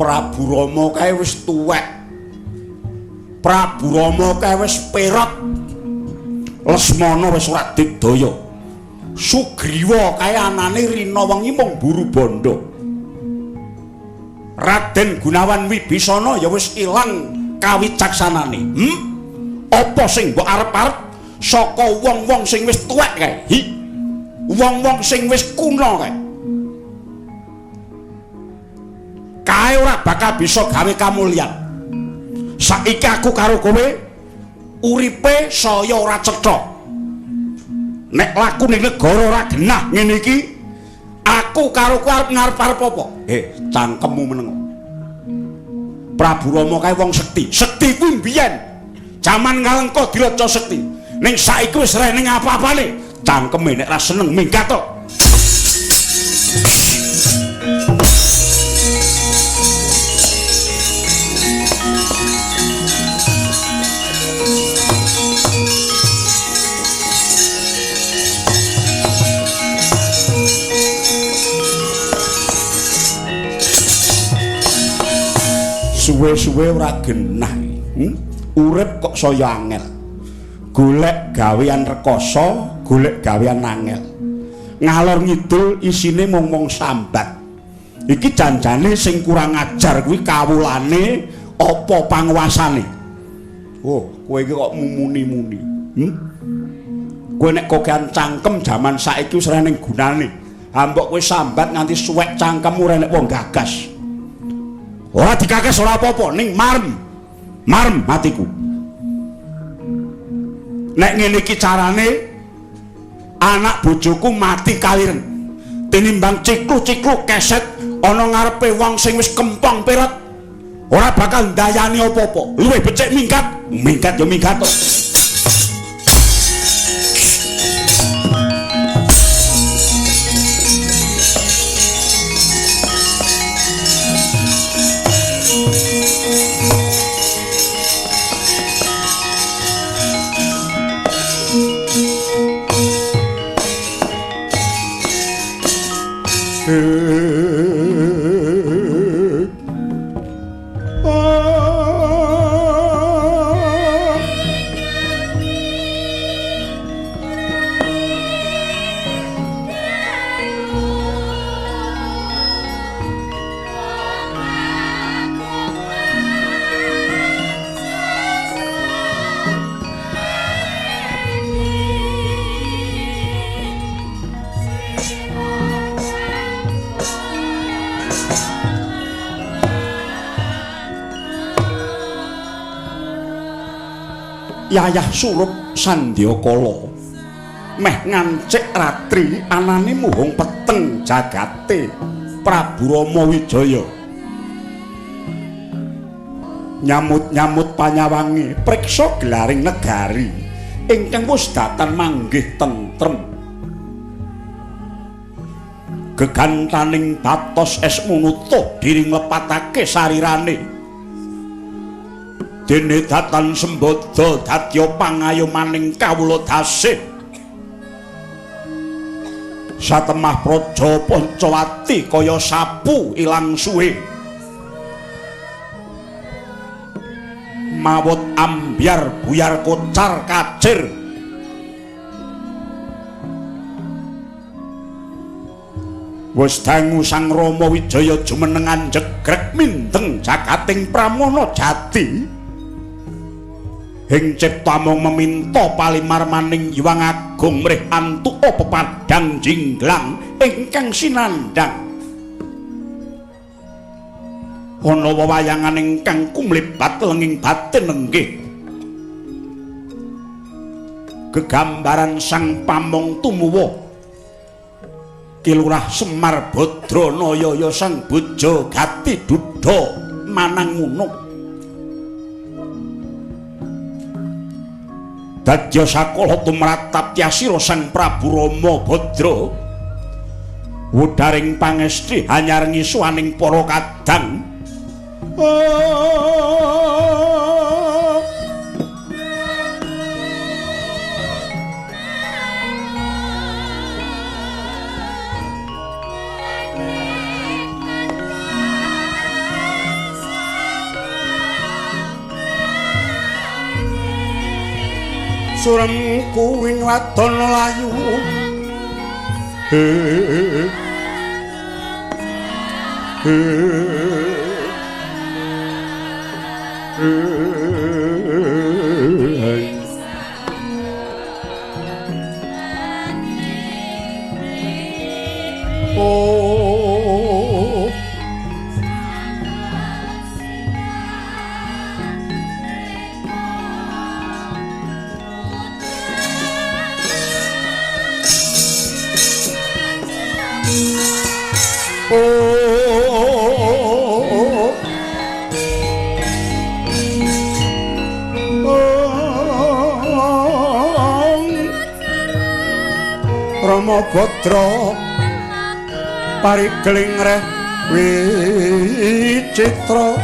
Prabu Rama kae wis tuwek. Prabu Rama kae wis perot. Lesmana wis ora digdaya. Sugriwa kae anane rina wengi mung buru bandha. Raden Gunawan Wibisana ya wis ilang kawicaksanane. Apa sing mbok arep-arep saka wong-wong sing wis tuwek kae? Hi. Wong-wong sing wis kuna kae. Kae ora bakal bisa gawe kamulyan. Saiki aku karo kowe uripe saya ora cetha. Nek laku ning negara ora genah ngene iki, aku karo kowe arep ngarep-arep apa? Cangkemmu meneng. Prabu Rama kae wong sekti. Sekti kuwi mbiyen jaman Ngalengka diraja sekti. Ning saiki wis ora ning apa-apane. Cangkeme nek ra seneng minggat to. Suwe-suwe ora genah. Urip kok saya angel. Golek gawean rekoso, golek gawean angel. Ngalor ngidul isine mung-mung sambat. Iki janjane sing kurang ajar kuwi kawulane apa panguasane? Oh, kowe iki kok mumuni-muni. Kowe nek kokean cangkem jaman saiki wis ora ning gunane. Ha mbok kowe sambat nganti suwek cangkemmu ora nek wong gagas. Ora dikagas ora apa-apa, ning marem. Marem atiku. Nek ngene iki carane anak bojoku mati kaliren. Tinimbang ciklu-ciklu keset ana ngarepe wong sing wis kempong perot. Ora bakal ndayani apa-apa. Luwih becik minggat, minggat ya minggat to. Yayah surup sandyakala meh ngancik ratri anane muhung peteng jagate Prabu Rama Wijaya. Nyamut-nyamut panyawange priksa gelaring negari ingkang wis datan manggih tentrem. Gegantaning batos es munutuh diri nglepatake sarirane. Dene datan sembada dadya pangayomaning kawula dasih. Satemah praja Pancawati kaya sapu ilang suwe. Mawut ambyar buyar kocar kacir. Wis dangu Sang Rama Wijaya jumenengan jegrek mindeng jagating Pramana Jati. Ing cipta mung meminta palimarmaning Hyang Agung mrih antuka pepadang jinglang ingkang sinandhang. Ana wewayangan ingkang kumlibat lenging batin nenggih. Gegambaran Sang Pamong tumuwa Ki Lurah Semar Badranaya Sang Bojo Gati Duda manang ngunuk. Dadya sakala tumratap tyasira Sang Prabu Rama Badra wudaring pangestri hanyar ngisuaning para kadang. Surem kuwing wadon layu. Oh. Oh. Rama Badra parikeling reh wicitra.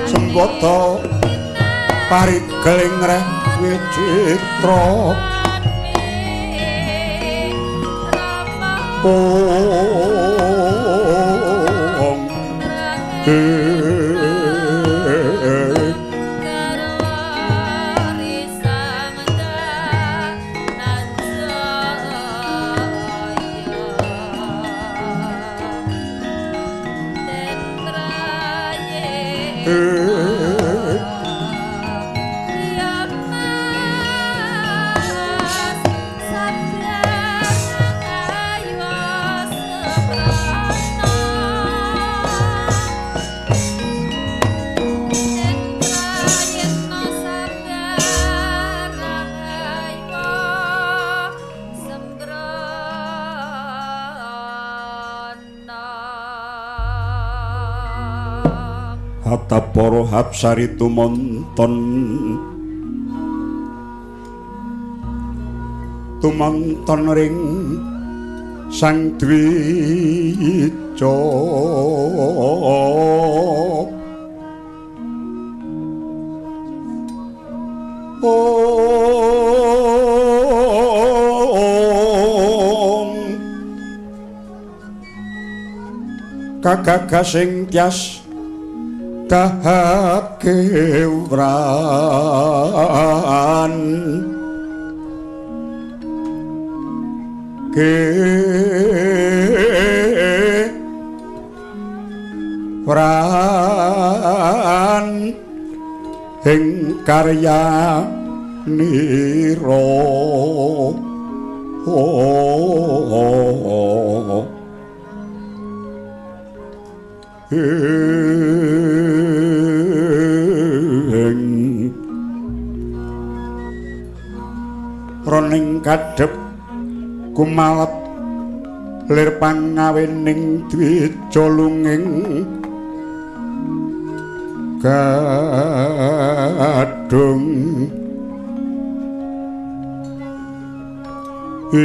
Sembata parigeling reh wicitra. Ong Hatta para hapsari tumonton tumonton ring Sang Dwija. Om kagagasing tyas dahake wran ke wran ing karya nira. Roning kadhep kumalep lir pangawening dwija lunging gadhung ong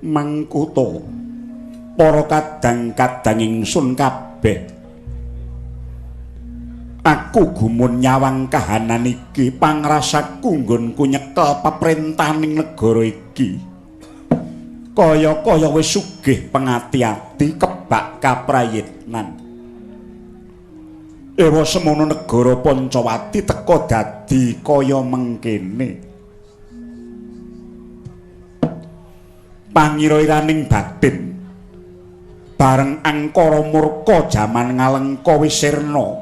Mangkuto para kadang-kadang ingsun kabeh, aku gumun nyawang kahanan iki, pangrasaku nggonku nyekel paprentaning negara iki kaya-kaya wis sugih pengati-ati kebak kaprayitnan. Ewa semono negara Pancawati teka dadi kaya mengkene. Pangira-iraning batin bareng angkara murka jaman ngalengka wis sirna,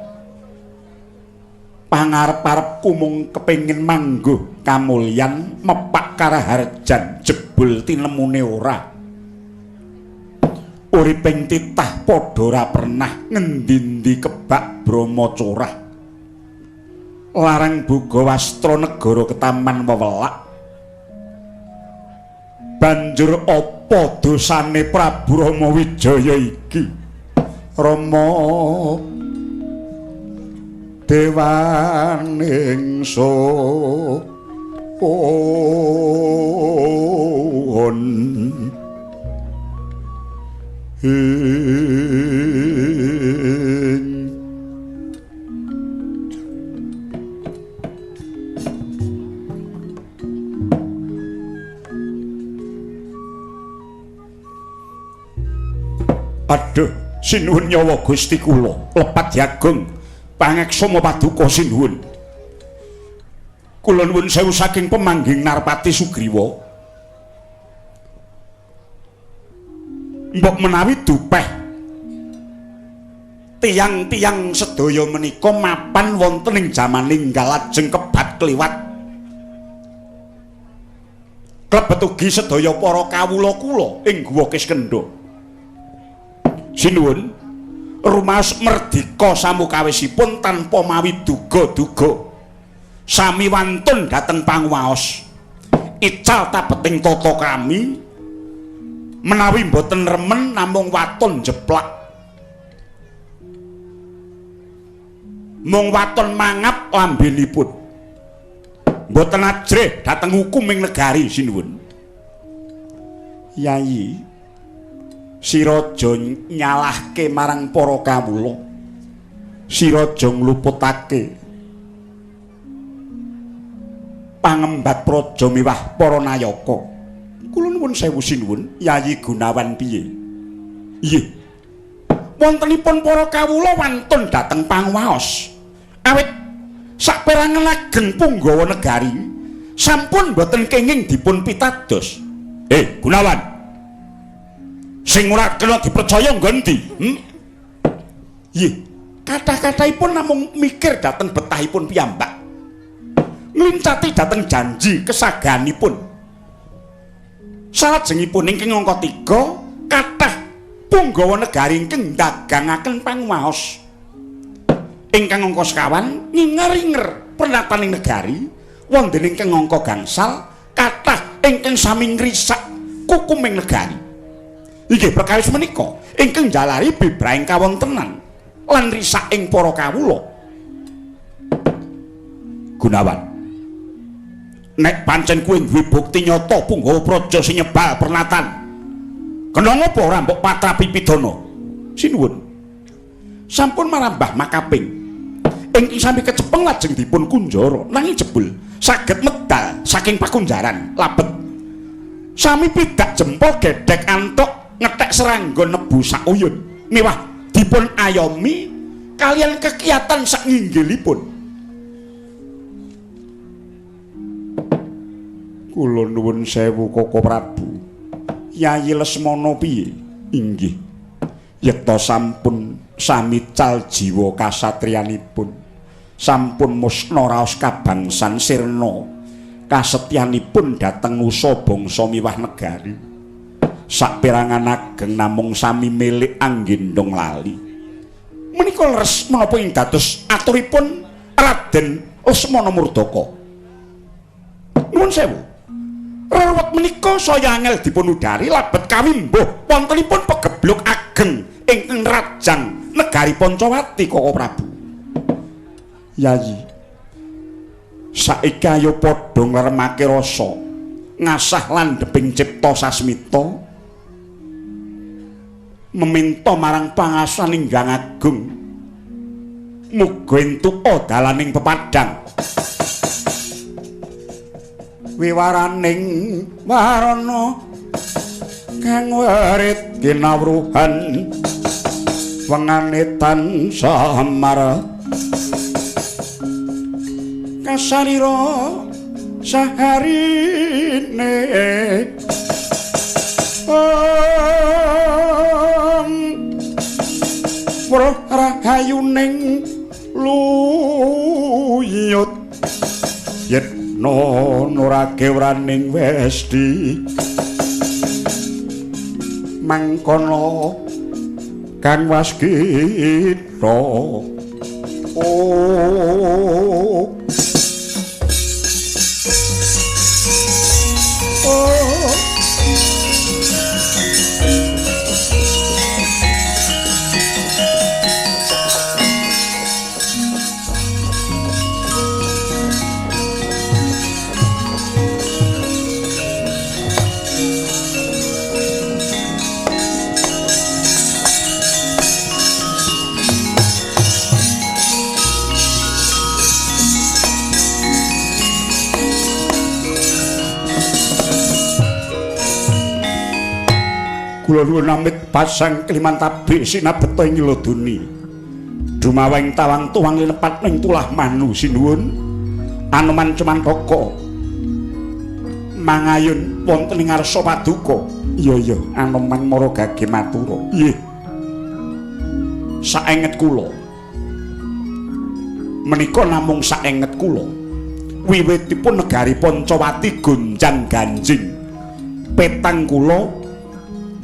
pangarep-arepku mung kepengin mangguh kamulyan mepak karaharjan jebul tinemune ora. Uriping titah padha ora pernah ngendi-endi kebak brama curah. Larang buga wastra negara ketaman wewelak. Banjur apa dosane Prabu Rama Wijaya iki? Rama dewaning sohon Aduh, sinuwun nyawa Gusti kula, lepat jagung pangaksama paduka sinuwun. Kula nuwun sewu saking pemangging Narpati Sugriwa. Mbok menawi dupeh tiyang-tiyang sedaya menika mapan wonten ing jaman ninggal lajeng kebat kliwat. Klebet ugi sedaya para kawula kula ing Guwa Kiskendha. Sinuwun, rumaos merdika samukawisipun tanpa mawi duga-duga. Sami wantun dhateng panguwaos. Ical tabeting tata kami menawi mboten remen namung waton jeplak. Mung waton mangap lambenipun. Mboten ajrih dhateng hukuming negari sinuwun. Yayi, sira aja nyalahke marang para kawula. Sira aja ngluputake pangembat praja miwah para nayaka. Kula nuwun sewu sinuwun, Yayi Gunawan piye? Nggih. Wontenipun para kawula wantun dhateng panguwaos. Awit saperangan ageng punggawa negari sampun boten kenging dipun pitados. Gunawan. Sing ora kena dipercaya nggon ndi? Nggih. Kathah-kathahipun namung mikir dhateng betahipun piyambak. Nglincati dhateng janji kesaganipun. Salajengipun ingkang angka 3 kathah punggawa negari ingkang dagangaken panguwaos. Ingkang angka sekawan nginger-inger pernataning negari wonten ingkang angka gangsal kathah ingkang sami ngrisak kukuming negari. Inggih perkawis menika ingkang njalari bibrahing kawontenan lan risak ing para kawula. Gunawan, nek pancen kuwi duwe bukti nyata punggawa praja sing nyebal pernatan, kena ngapa ora mbok patrapi pidana? Sinuwun, sampun marambah makaping ingkang sami kecepeng lajeng dipun kunjara, nanging jebul saged medal saking pakunjaran labet. Sami pidak jempol gedhek antuk ngethek serangga nebu sak uyun miwah dipun ayomi kalian kekiatan sak nginggilipun. Kula nuwun sewu Koko Prabu. Yayi Lesmana piye? Inggih. Yekta sampun sami cal jiwa kasatriyanipun. Sampun musna raos kabangsan sirna kasetyanipun dhateng nusa bangsa miwah negari. Saperangan ageng namung sami milik anggendong lali. Menika leres menapa ing dados aturipun Raden Lesmana Murdaka. Nuwun sewu. Reruwet menika saya angel dipun udari labet kawimbuh wontenipun pegebluk ageng ingkang rajang negari Pancawati Koko Prabu. Yayi, saiki ayo padha ngleremake rasa ngasah landheping cipta sasmita, meminta marang pangasan ingkang agung muga entuka dalaning pepadang. Wiwaraning warana kang werit kinawruhan wengane tansah mar kasarira saharine weruh rahayuning luyut yetna nurake wraning westi Mangkono kang waskita. Oh. Oh. Kula nuwun amit pasang kliman tabi sinabeta ing laduni. Dumaweng tawang tuwang linepat ning tulah manu sinuwun. Anoman Cemantaka mangayun wonten ing ngarsa paduka. Iya iya, Anoman mara gage matura. Nggih. Saenget kula. Menika namung saenget kula. Wiwitipun negari Pancawati gonjang ganjing. Petang kula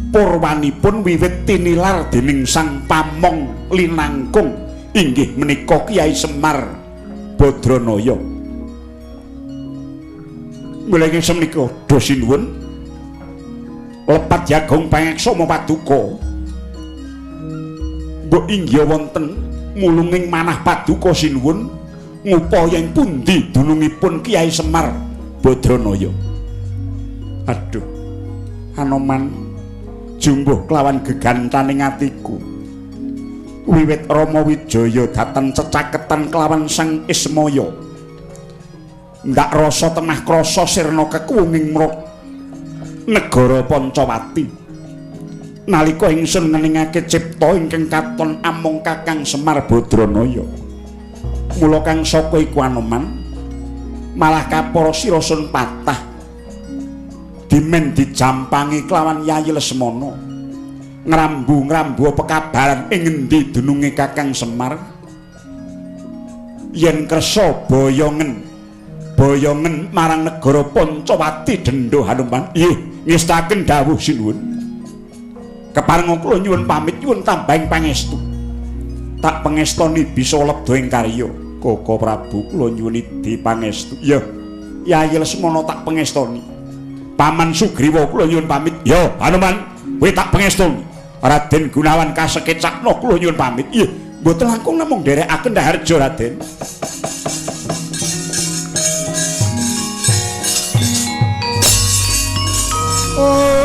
purwanipun wiwit tinilar dening Sang Pamong Linangkung inggih menika Kyai Semar Badranaya. Mula ing semenika do sinuwun lepat jagung pangaksama paduka. Mbok inggih wonten mulunging manah paduka sinuwun ngupaya ing pundi dunungipun Kyai Semar Badranaya. Aduh, Anoman jumbuh kelawan gegantaning atiku. Wiwit Rama Wijaya dhateng cecaketan kelawan Sang Ismaya. Ndak rasa temah krasa sirna kekuwunging mrok negara Pancawati. Nalika ingsun ngeningake cipta ingkang katon amung Kakang Semar Badranaya. Mula kang saka iku Anoman malah kapara sira sun patah. Dimen dijampangi kelawan Yayi Lesmana. Ngrambu-ngrambu pekabaran ing ngendi dununge Kakang Semar. Yen kersa boyongen boyongen marang negara Pancawati dendha Hanuman. Nggih, ngestaken dawuh sinuwun. Keparenga kula nyuwun pamit nyuwun tambahing pangestu. Tak pengestoni bisa lebda ing karya. Koko Prabu kula nyuwun idi pangestu. Ya, Yayi Lesmana tak pengestoni. Paman Sugriwa kula nyuwun pamit. Ya, Hanuman, kowe tak pengestoni. Raden Gunawan kasekecakna kula nyuwun pamit. Nggih, mboten langkung namung nderekaken Daharja, Raden. Oh.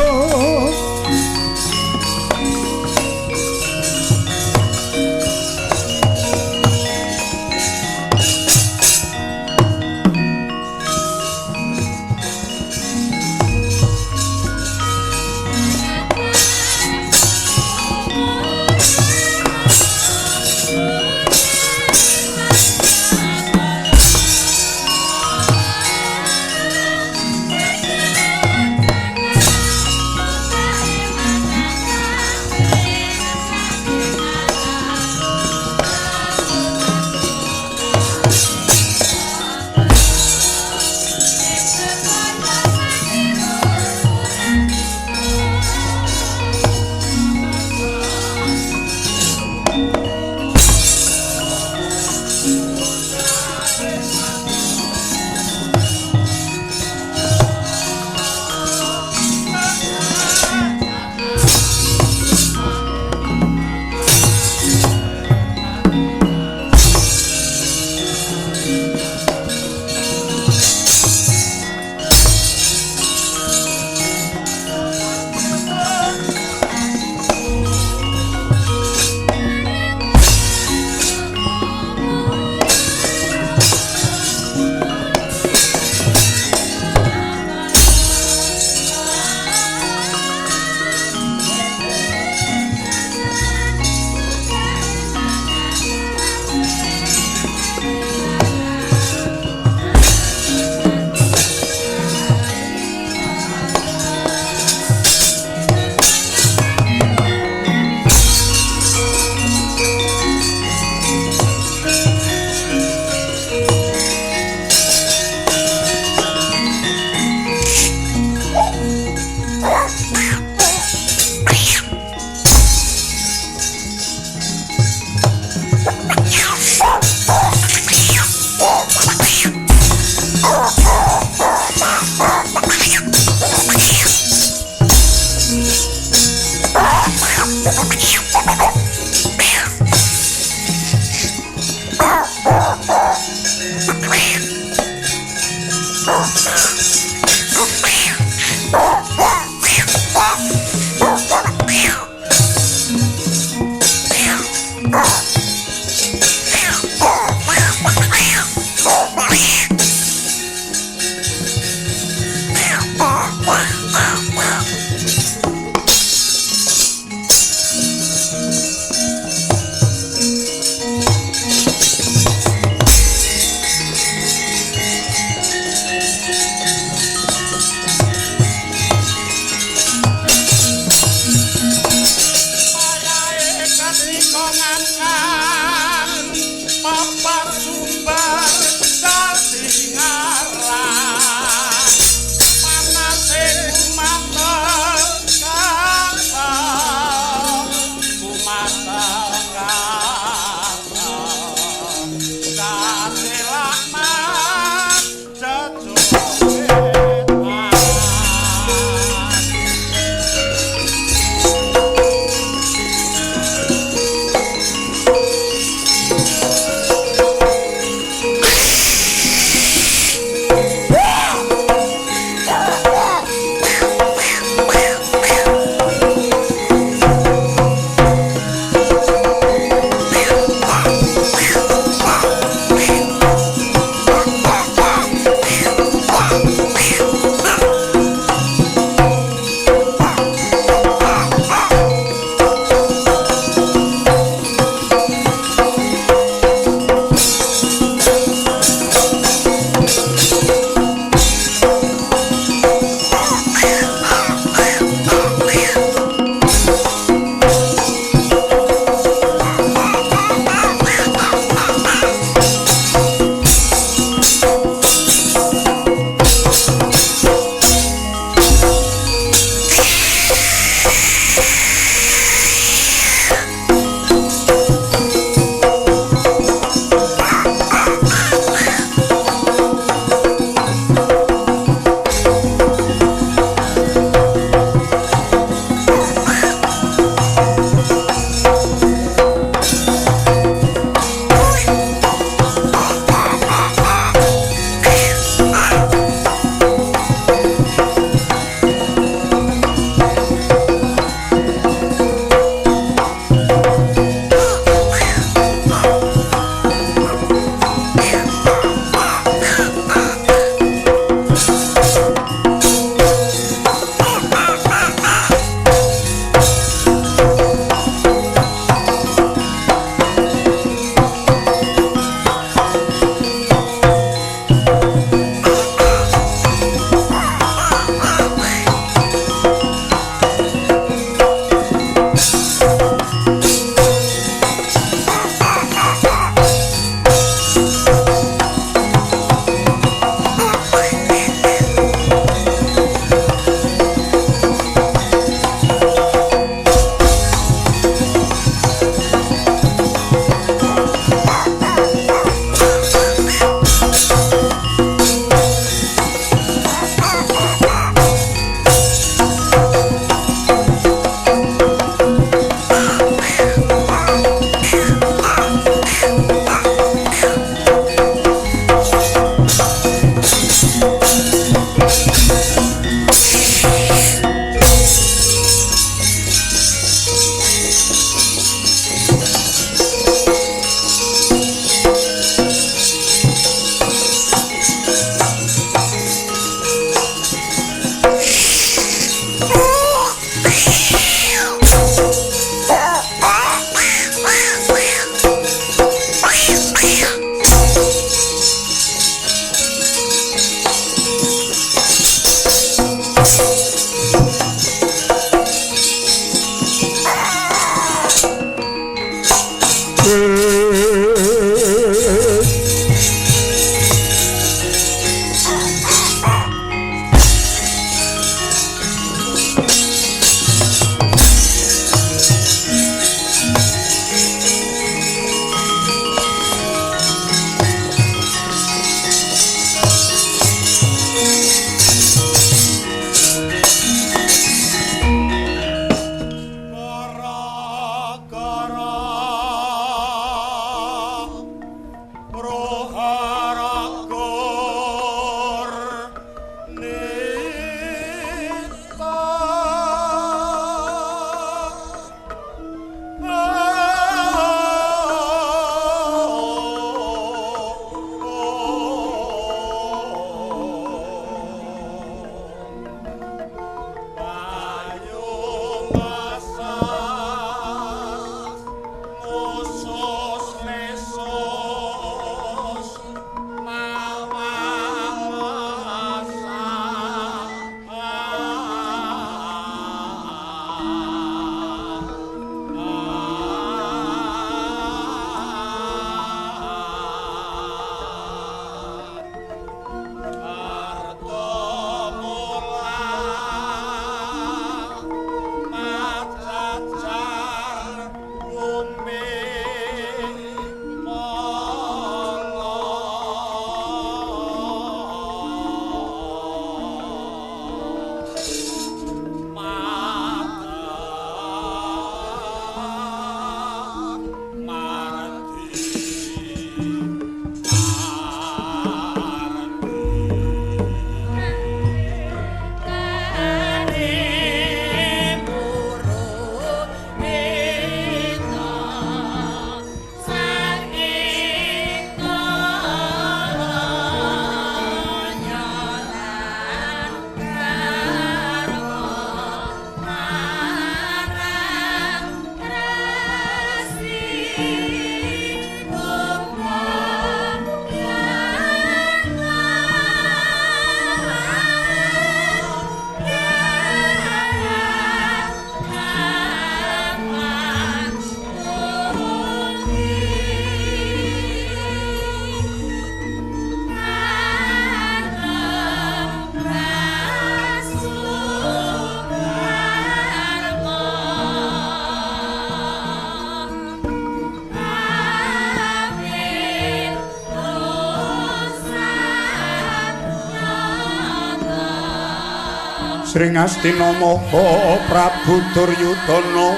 Sri Ngastina Maha Prabu Duryudana.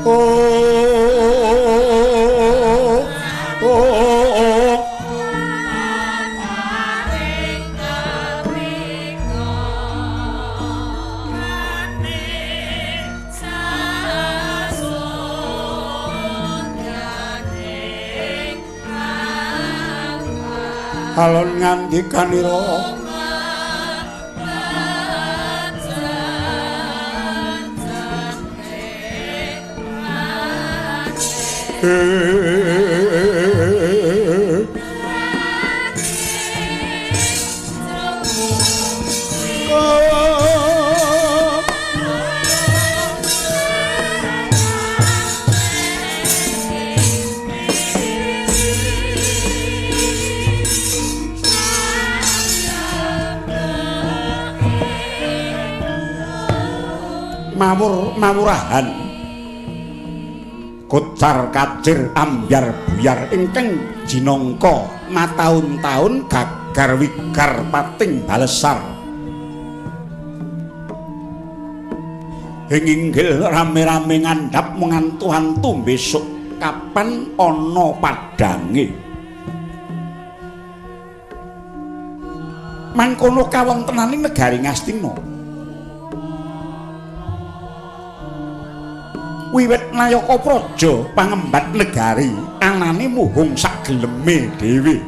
Oh, oh, oh. Alon ngandikanira mawur mawurahan kocar kacir ambyar buyar ingkang jinangka mataun-taun gagar wigar pating balesar ing inggil rame-rame ngandhap mengantu-antu besok kapan ana padhange mangkono kawontenaning negari Ngastina. Wiwit Nayaka Praja pangembat negari anane muhung sageleme dhewe.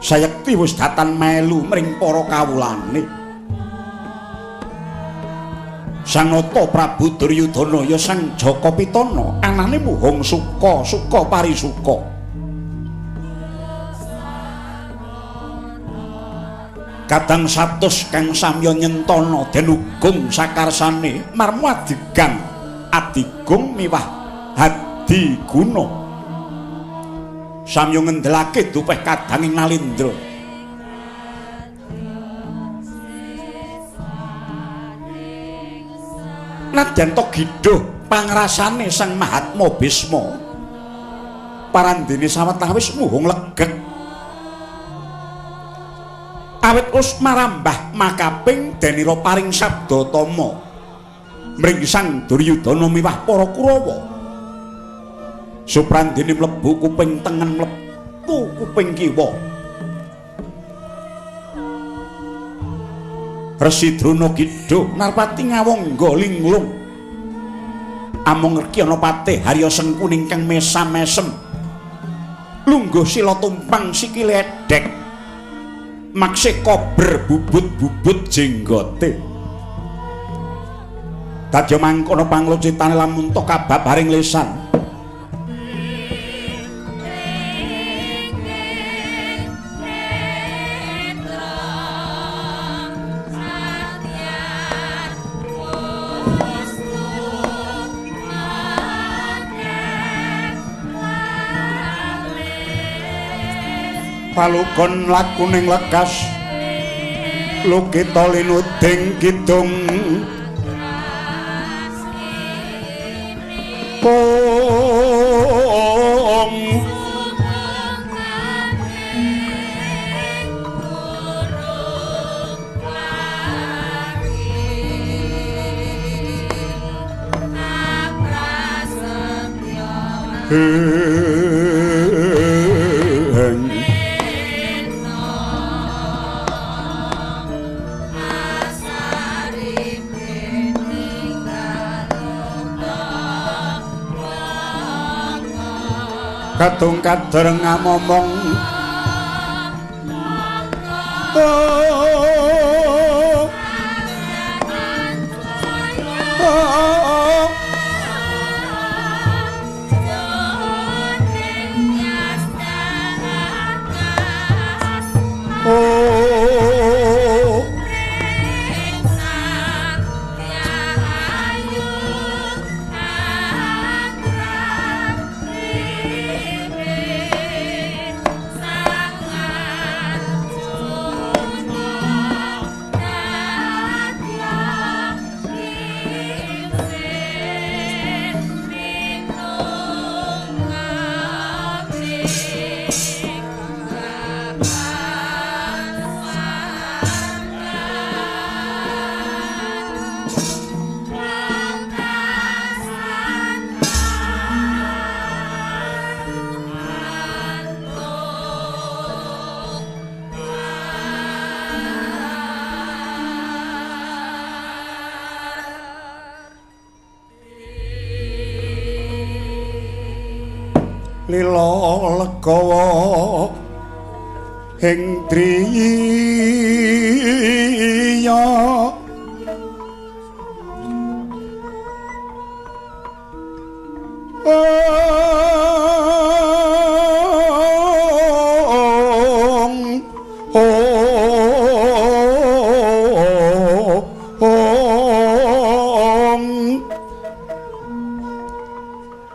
Sayekti wis datan melu mring para kawulane. Sanata Prabu Duryudana ya Sang Jaka Pitana anane muhung suka suka parisuka. Kadang satus kang samya nyentana den ugung sakarsane marmu adigang adigung miwah hadiguna samya ngendelake dupeh kadanging Nalindra. Nadyan to gidhuh pangrasane Sang Mahatma Bisma parandene sawetawis muhung legeg awit wis marambah makaping denira paring sabda tama mring Sang Duryudana miwah para Kurawa. Suprandene mlebu kuping tengen mlebu kuping kiwa. Resi Drona kidhuh narpati ngawangga linglung. Amung ngerki ana patih Harya Sengkuni ingkang mesam-mesem. Lungguh sila tumpang sikile edhek. Makse kober bubut-bubut jenggote. Dadya mangkono panglucitane lamun to kababaring lesan. Palukon lakuning lekas lukita linuding kidung pung kadung kader ngamomong oh, oh, oh. Oh. Lila legawa ing driya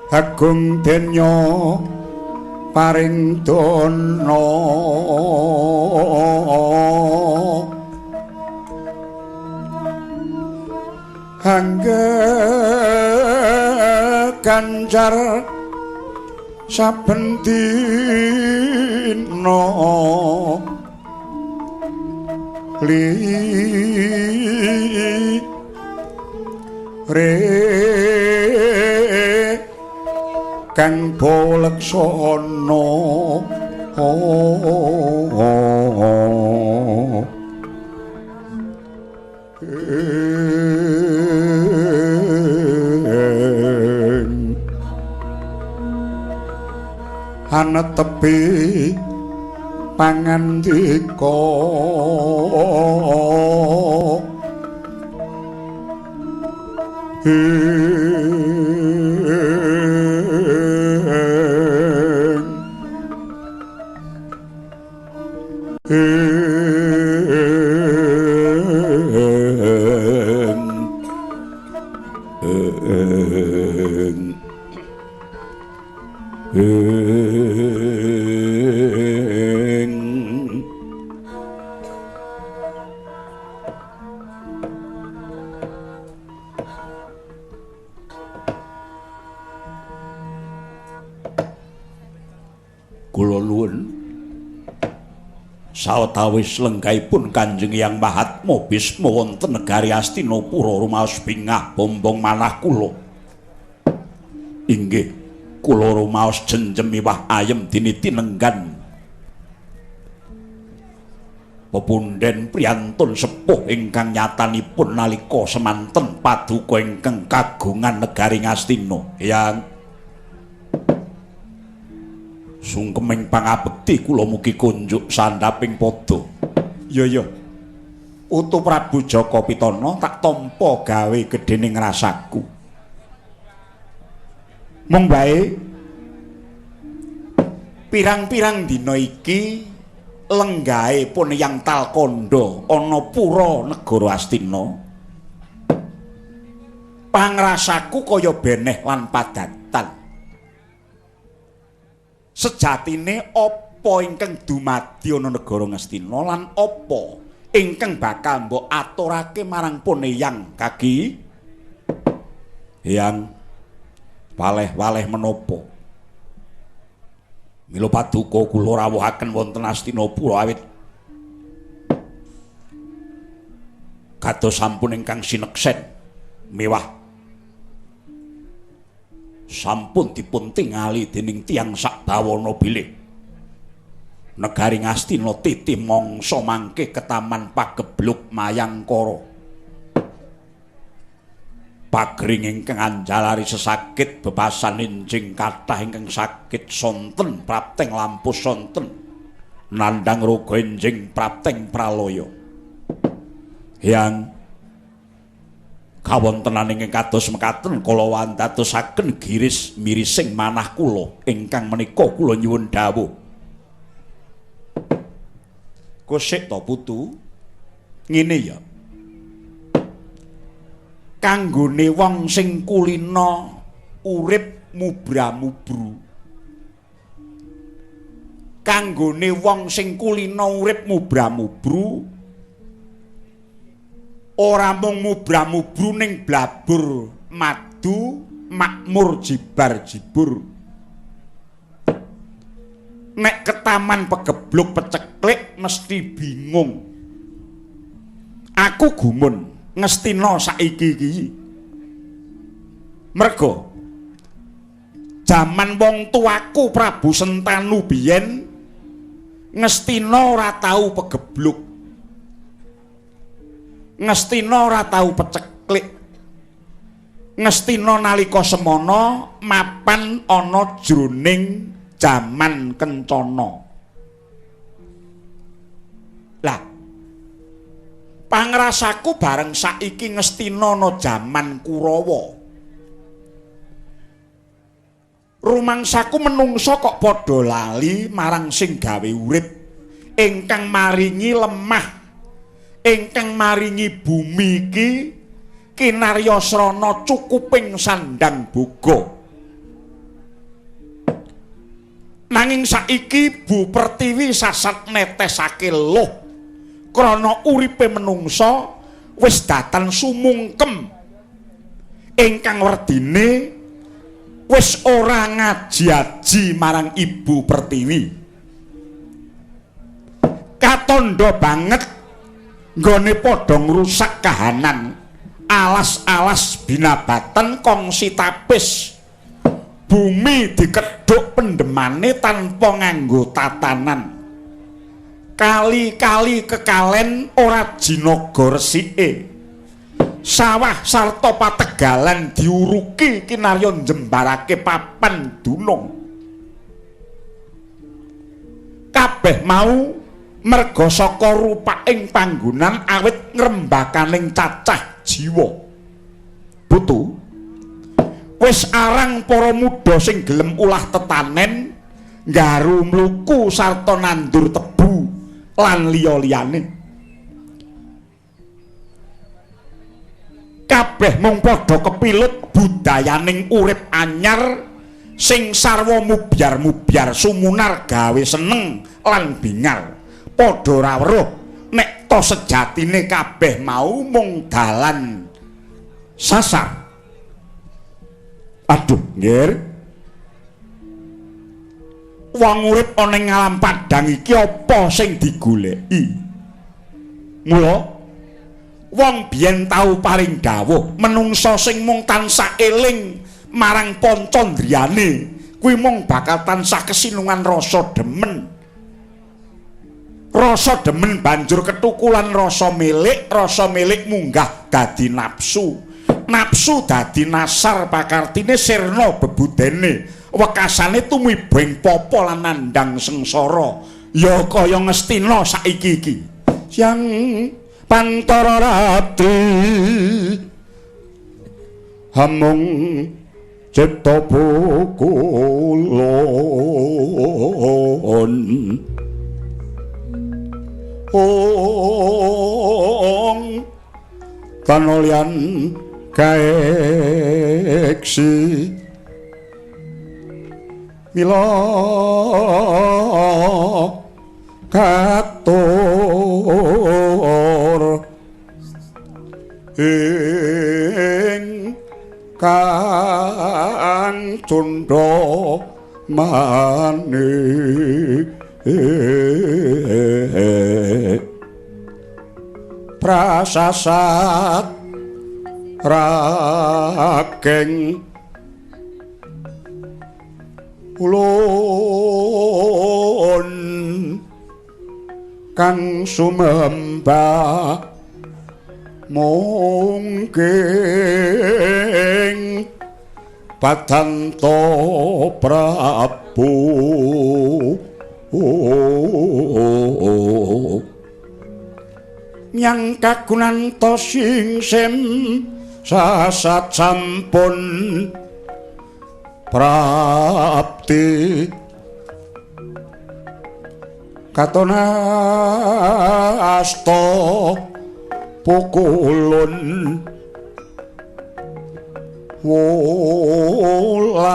Agung denya paring dana angge ganjar saben dina li re kang boleksana anetepi pangandika Kula nuwun sawetawis lenggahipun Kanjeng Hyang Mahatma Bisma wonten negari Astinapura rumaos bingah bombong manah kula. Inggih, kula rumaos jenjem miwah ayem diniti nenggan pepunden priyantun sepuh ingkang nyatanipun nalika semanten paduka ingkang kagungan negari Ngastina. Hyang sungkeming pangabekti kula mugi kunjuk sandhaping padha. Ya ya. Utu Prabu Jaka Pitana tak tampa gawe gedhening rasaku. Mung bae pirang-pirang dina iki lenggahe pun Hyang Talkandha ana pura negara Astina. Pangrasaku kaya beneh lan padatan. Sejatine apa ingkang dumadi ana negara Ngastina lan apa ingkang bakal mbok aturake marang pun Hyang Kaki? Hyang waleh-waleh menapa? Mila paduka kula rawuhaken wonten Astinapura awit kados sampun ingkang sineksen mewah sampun dipun tingali dening tiyang sakbawana bilih negari Ngastina titi mangsa mangke ketaman pagebluk Mayangkara pagring ingkang anjalari sesakit bebasan enjing kathah ingkang sakit sonten prapteng lampus sonten nandhang roga enjing prapteng pralaya. Hyang kawontenan ingkang kados mekaten kula wandadosaken giris mirising manah kula ingkang menika kula nyuwun dawuh. Kosik to putu? Ngene ya. Kanggone wong sing kulina urip mubra-mubru. Kanggone wong sing kulina urip mubra-mubru ora mung mubra-mubru ning blabur madu makmur jibar-jibur. Nek ketaman pegebluk peceklik mesti bingung. Aku gumun Ngastina saiki iki. Merga jaman wong tuaku Prabu Sentanu biyen Ngastina ora tau pegebluk. Ngastina ora tau peceklik. Ngastina nalika semana mapan ana jroning jaman kencana. Lah, pangrasaku bareng saiki Ngastina ana jaman Kurawa. Rumangsaku menungsa kok padha lali marang sing gawe urip, ingkang maringi lemah, ingkang maringi bumi iki kinarya srana cukuping sandang boga. Nanging saiki Bu Pertiwi sasat netesake luh krana uripe menungsa wis datan sumungkem, ingkang werdine wis ora ngaji-aji marang Ibu Pertiwi. Katandha banget nggone padha ngrusak kahanan alas-alas binabatan kongsi tapis. Bumi dikedhuk pendemane tanpa nganggo tatanan. Kali-kali kekalen ora jinaga resike. Sawah sarta pategalan diuruki kinarya njembarake papan dunung. Kabeh mau merga saka rupaking panggonan awit ngrembakaning cacah jiwa. Putu, wis arang para muda sing gelem ulah tetanen, nggaru mluku sarta nandur tebu lan liya-liyane. Kabeh mung padha kepilut budayaning urip anyar sing sarwa mubyar-mubyar sumunar gawe seneng lan bingar. Padha ora weruh nek to sejatine kabeh mau mung dalan sasar. Aduh, nggir. Wong urip ana ing alam padhang iki apa sing digoleki? Mula wong biyen tau paring dawuh, menungsa sing mung tansah eling marang pancandriyane kuwi mung bakal tansah kesinungan rasa demen. Rasa demen banjur ketukulan rasa milik munggah dadi nafsu. Nafsu dadi nasar pakartine sirna bebudene, wekasane tumiba ing papa lan nandhang sengsara. Ya kaya Ngastina saiki iki. Siang pantara ratri hamung cipta pukulon ong tanolyan kaeksi mila katur ing kang cundha manik prasasat rageng ulun kang sumembah mungking Badanto Prabu. Nyang kagunanto singsem sasat sampun prapti katona asta pukulun wulat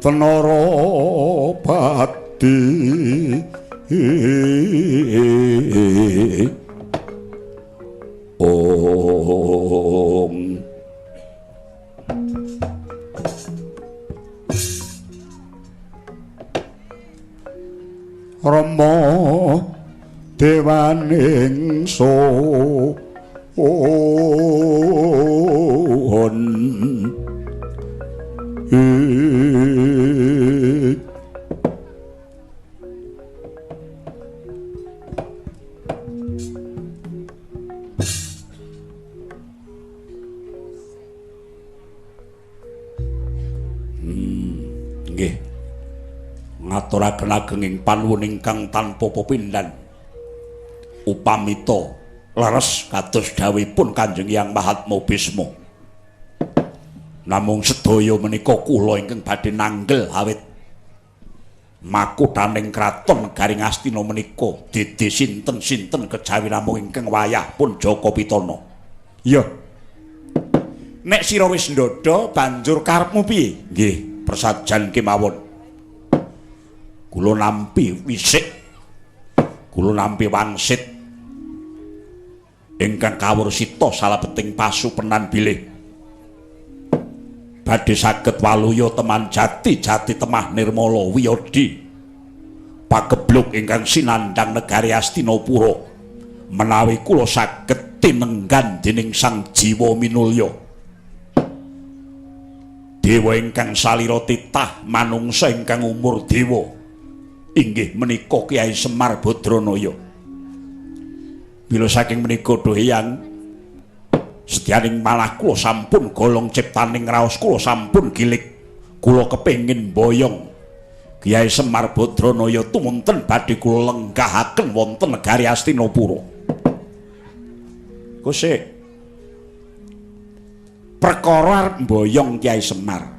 tenara pati. Om Rama dewaning sohon aturaken agenging panuwun ingkang tanpa pepindhan. Upamita leres kados dawuhipun Kanjeng Hyang Mahatma Bisma. Namung sedaya menika kula ingkang badhe nanggel awit makuthaning kraton Garing Astina menika dede sinten-sinten kejawi namung ingkang wayah pun Jaka Pitana. Iya. Nek sira wis ndodha banjur karepmu piye? Nggih, persajan kemawon. Kula nampi wisik. Kula nampi wangsit ingkang kawursita salebeting pasupenan bilih badhe saged waluya teman jati jati temah nirmala wiyadi pagebluk ingkang sinandhang negari Astinapura menawi kula saged tinenggan dening Sang Jiwa Minulya dewa ingkang salira titah manungsa ingkang umur dewa inggih menika Kyai Semar Badranaya. Mila saking menika duh Hyang sedyaning malah kula sampun golong ciptaning raos kula sampun gilik kula kepengin boyong Kyai Semar Badranaya tumunten badhe kula lenggahaken wonten negari Astinapura. Kosek perkara arep mboyong Kyai Semar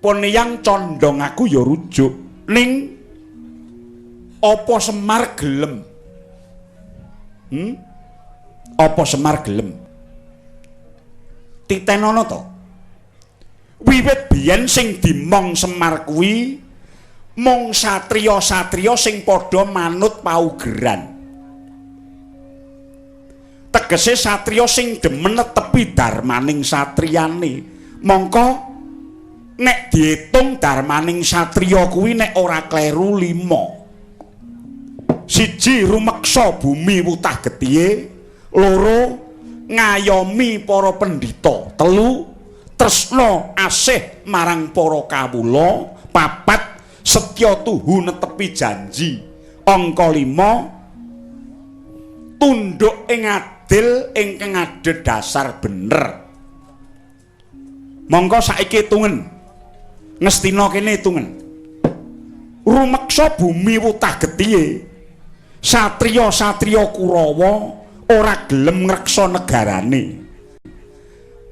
pun yang condong aku ya rujuk ning apa Semar gelem? Apa Semar gelem? Titenono to. Wiwit biyen sing dimong Semar kuwi mung satriya-satriya sing padha manut paugeran. Tegese satriya sing demen netepi darmaning satriyane. Mongko nek diitung darmaning satriya kuwi nek ora kleru 5. 1 rumeksa bumi wutah getihe, 2 ngayomi para pendhita, 3 tresna asih marang para kawula, 4 setya tuhu netepi janji, angka 5 tunduk ing adil ingkang adhedhasar bener. Mongko saiki hitungen Ngastina kene hitungen. Rumeksa bumi wutah getihe, satriya-satriya Kurawa ora gelem ngreksa negarane.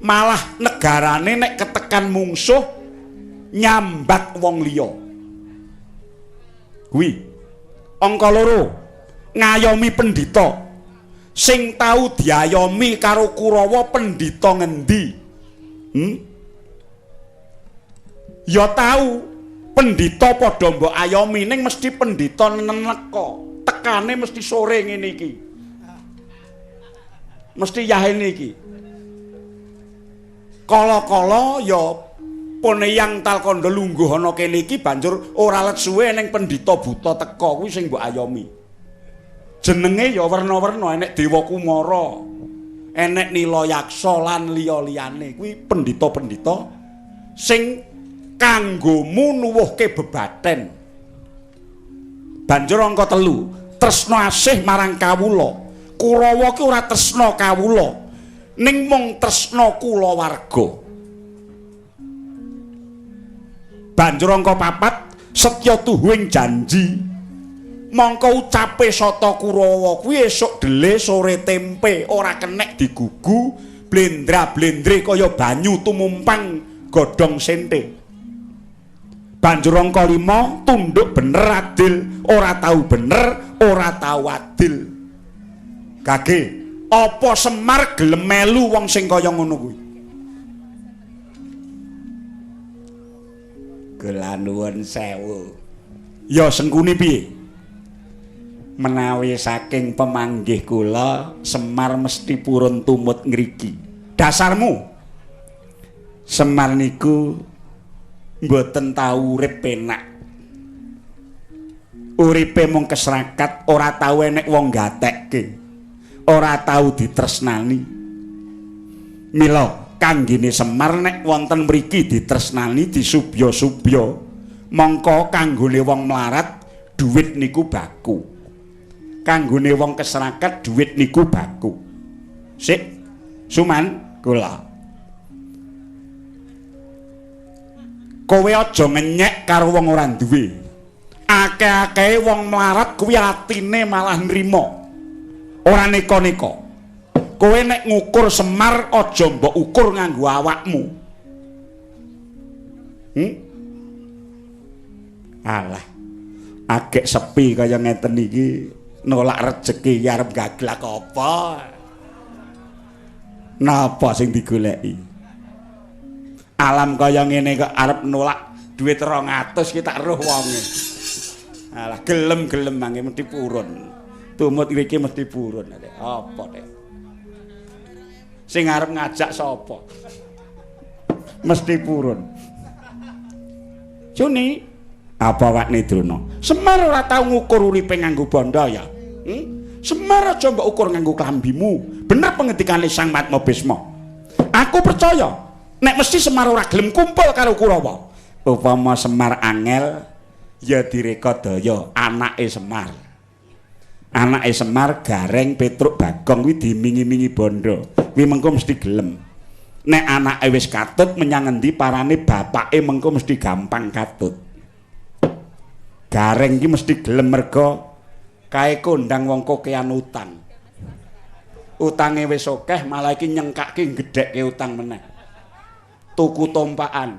Malah negarane nek ketekan mungsuh nyambat wong liya. Kuwi angka 2 ngayomi pendhita. Sing tau diayomi karo Kurawa pendhita ngendi? Ya tau pendhita padha mbok ayomi ning mesti pendhita neneka. Tekane mesti sore ngene iki. Mesti yahene iki. Kala-kala ya poneyang talkandha lungguh ana kene iki banjur ora let suwe ning pendhita buta teka kuwi sing mbok ayomi. Jenenge ya werna-werna, enek Dewa Kumara, enek Nilayaksa lan liya-liyane. Kuwi pendhita-pendhita sing kanggomu nuwuhke bebaten. Banjur angka 3, tresna asih marang kawula. Kurawa ki ora tresna kawula, ning mung tresna kulawarga. Banjur angka 4, setya tuhu ing janji. Mongko ucape sata Kurawa kuwi esuk dele sore tempe, ora kenek digugu, blendra-blendre kaya banyu tumumpang godhong sente. Banjur angka 5, tunduk bener adil, ora tau bener, ora tau adil. Gage, apa Semar gelem melu wong sing kaya ngono kuwi? Kula nuwun sewu. Ya Sengkuni piye? Menawi saking pemanggih kula, Semar mesti purun tumut ngriki. Dasarmu? Semar niku mboten tau urip penak. Uripe mung kesrakat, ora tau enek wong gatekke. Ora tau ditresnani. Mila kanggene Semar nek wonten mriki ditresnani disubya-subya, mongko kanggone wong melarat dhuwit niku baku. Kanggone wong kesrakat dhuwit niku baku. Sik, Suman kula. Kowe aja ngenyek karo wong ora duwe. Akeh-akehe wong melarat kuwi atine malah nrima. Ora neka-neka. Kowe nek ngukur Semar aja mbok ukur nganggo awakmu. Alah. Agek sepi kaya ngeten iki nolak rejeki iki arep gaglak apa? Napa sing digoleki? Alam kaya ngene kok arep nolak duit 200 ki tak roh wonge. Alah gelem-gelem mangke mesti purun. Tumut iki mesti purun. Apa nek? Sing arep ngajak sapa? Mesti purun. Juni, apa wakne Drona? Semar ora tau ngukur uripe nganggo bondo ya. Semar aja mbok ukur nganggo klambimu. Bener pengendikane Sang Mahatma Bisma. Aku percaya nek mesti Semar ora gelem kumpul karo Kurawa. Upama Semar angel ya direkadaya anake Semar. Anake Semar Gareng Petruk Bagong kuwi dimingi-mingi bondo. Kuwi mengko mesti gelem. Nek anake wis katut menyang endi parane bapake mengko mesti gampang katut. Gareng iki mesti gelem mergo kae kondang wong kokean utang. Utange wis akeh malah iki nyengkake gedhekke utang meneh. Tuku tompakan.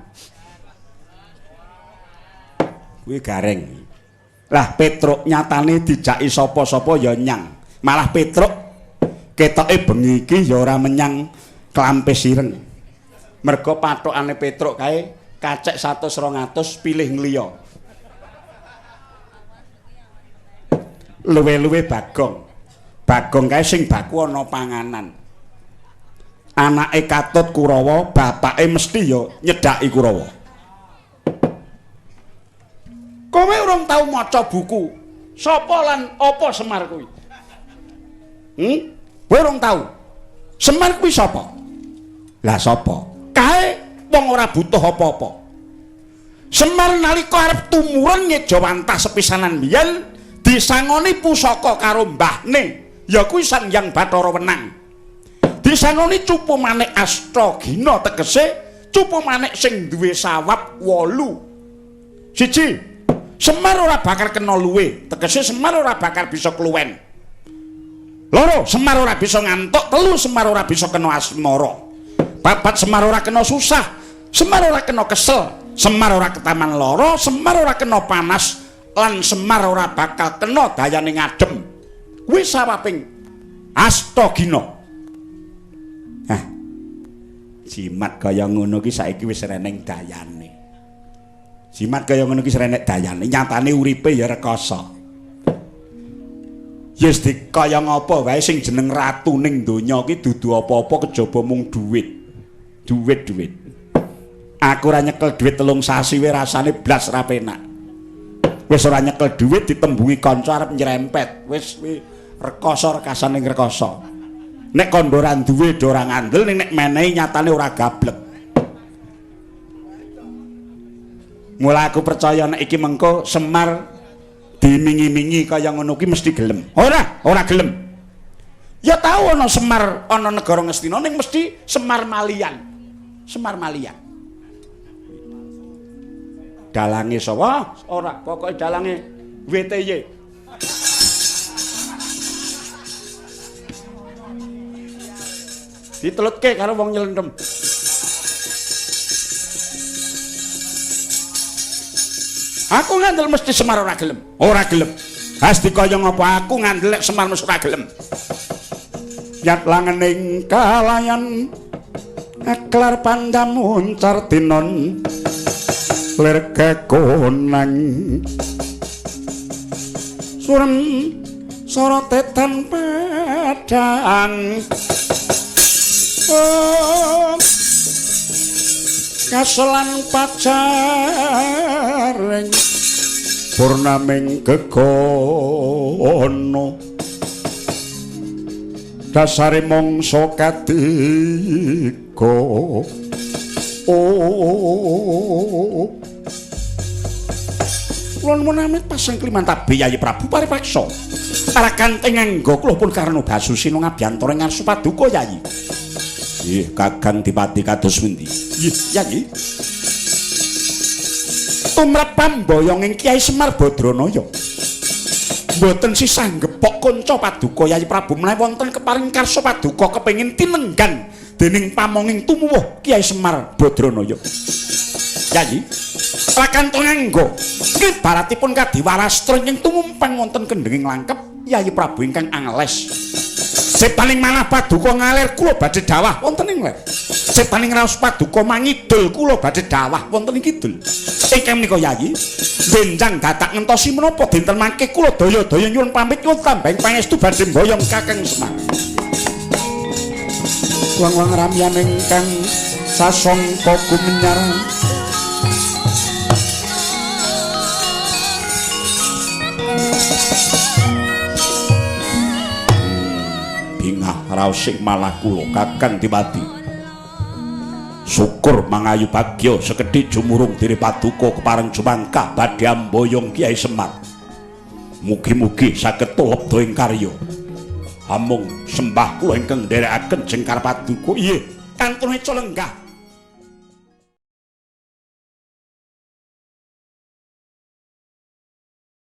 Kuwi Gareng. Lah Petruk nyatane dijaki sapa-sapa ya nyang. Malah Petruk ketoke bengi iki ya ora menyang Klampis ireng. Mergo pathokane Petruk kae kacek 100 200 pilih ngliya. Luwe-luwe Bagong. Bagong kae sing baku ana panganan. Anake katut Kurawa, bapake mesti ya nyedhaki Kurawa. Kowe urung tau maca buku. Sapa lan apa Semar kuwi? Kowe urung tau. Semar kuwi sapa? Lah sapa? Kae wong ora butuh apa-apa. Semar nalika arep tumurun ngejawantah sepisanan biyen disangoni pusaka karo mbahne, ya kuwi Sang Hyang Bathara Wenang. Disangoni cupu manik Astagina, tegese cupu manik sing duwe sawab 8. Siji, Semar ora bakal kena luwe, tegese Semar ora bakal bisa kluwen. Loro, Semar ora bisa ngantuk. Telu, Semar ora bisa kena asmara. Papat, Semar ora kena susah. Semar ora kena kesel. Semar ora ketaman lara, Semar ora kena panas, lan Semar ora bakal kena dayane ngadem. Kuwi sawaping Astagina. Hah. Jimat kaya ngono ki saiki wis reneng dayane. Jimat kaya ngono ki wis renek dayane, nyatane uripe ya rekoso. Yes dikaya ngapa wae sing jeneng ratu ning donya ki dudu apa-apa kejaba mung duit. Duit-duit. Aku ora nyekel duit 3 sasi wae rasane blas ra penak. Wis ora nyekel duit ditembungi kanca arep nyerempet. Wis kuwi rekoso rekasane rekoso. Nek kandha ora duwe do ora ngandel, ning nek menehi nyatane ora gablek. Mula aku percaya nek iki mengko Semar dimingi-mingi kaya ngono ki mesti gelem. Ora, ora gelem. Ya tau ana Semar ana negara Ngastina ning mesti Semar Malian. Semar Malian. Dalange sapa? Ora, pokoke dalange WTY. Ditelutke karo wong nyelendem. Aku ngandel mesti Semar ora gelem. Ora gelem. Has dikaya ngapa aku ngandel lek Semar mesti ora gelem. Yat langening kalayan aklar pandam uncar tinon lir kekonang surem sorote tan padang kaselan pacaring purnaming gegono dasare mangsa katiga. Oh, kula nuwun amit pasang klimantabe Yayi Prabu Paripaksa. Arakan ing angga kula pun karna basusina ngabiyantara ngarsa paduka Yayi. Nggih, Kakang Dipati kados pundi? Nggih, Yayi. Tumrap pamboyonging Kyai Semar Badranaya. Mboten sisah gepok kanca paduka Yayi Prabu menawi wonten keparing karsa paduka kepengin tinenggan dening pamonging tumuwuh Kyai Semar Badranaya. Yayi, rakanto nganggo ngibaratipun kadiwarastra ingkang tumumpang wonten kendhenging langkep Yayi Prabu ingkang angles. Sepaning manah paduka ngalir kula badhe dawah wonten ing ler. Sepaning raos paduka mangidul kula badhe dawah wonten ing kidul. Ingkang menika Yayi, benjang dadak ngentosi menapa dinten mangke kula daya-daya nyuwun pamit nyuwun tambahing pangestu badhe mboyong Kakang Semar. Wang-wang ramyan ingkang sasongko gumenyar. Bingah raosing malah kula Kakang Dimadi. Syukur mangayu bagya sekedhik jumurung diri paduka kepareng jumangkah badhe amboyong Kyai Semar. Mugi-mugi saged tulebda ing karya. Amung sembah kula ingkang nderekaken jengkar paduka. Inggih, kantun eca lenggah.